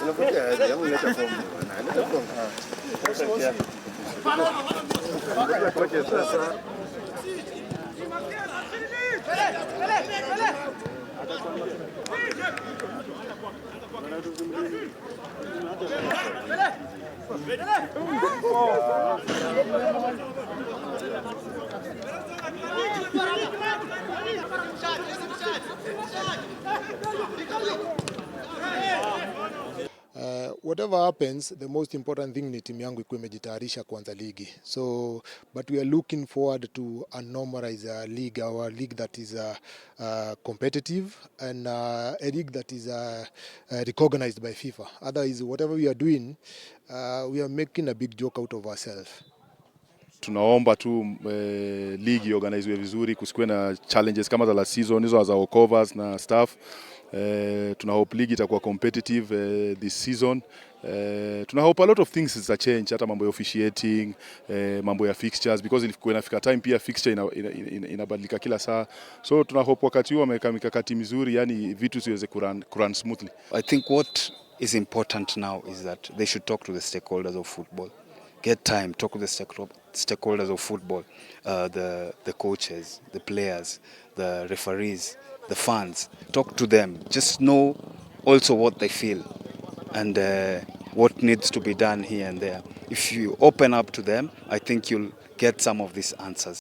Unapokea aje? Ama leta fomu bwana. Leta fomu. Kocha sasa. Whatever happens, the most important thing ni timu yangu ikuwe imejitayarisha kuanza ligi. So, but we are looking forward to a normalize league, our league that is competitive and a league that is recognized by FIFA. Otherwise, whatever we are doing, we are making a big joke out of ourselves. Tunaomba tu ligi organiziwe vizuri, kusikuwe na challenges kama za last season hizo za walkovers na stuff. Tuna hope ligi itakuwa competitive this season. Tuna hope a lot of things zita change, hata mambo ya officiating, mambo ya fixtures, because ilikuwa inafika time pia fixture inabadilika kila saa, so tuna hope wakati huo wameweka mikakati mizuri, yani vitu ziweze kurun smoothly. I think what is important now is that they should talk to the stakeholders of football. Get time, talk to the stakeholders of football, the coaches, the players, the referees, the fans. Talk to them. Just know also what they feel and what needs to be done here and there. If you open up to them, I think you'll get some of these answers.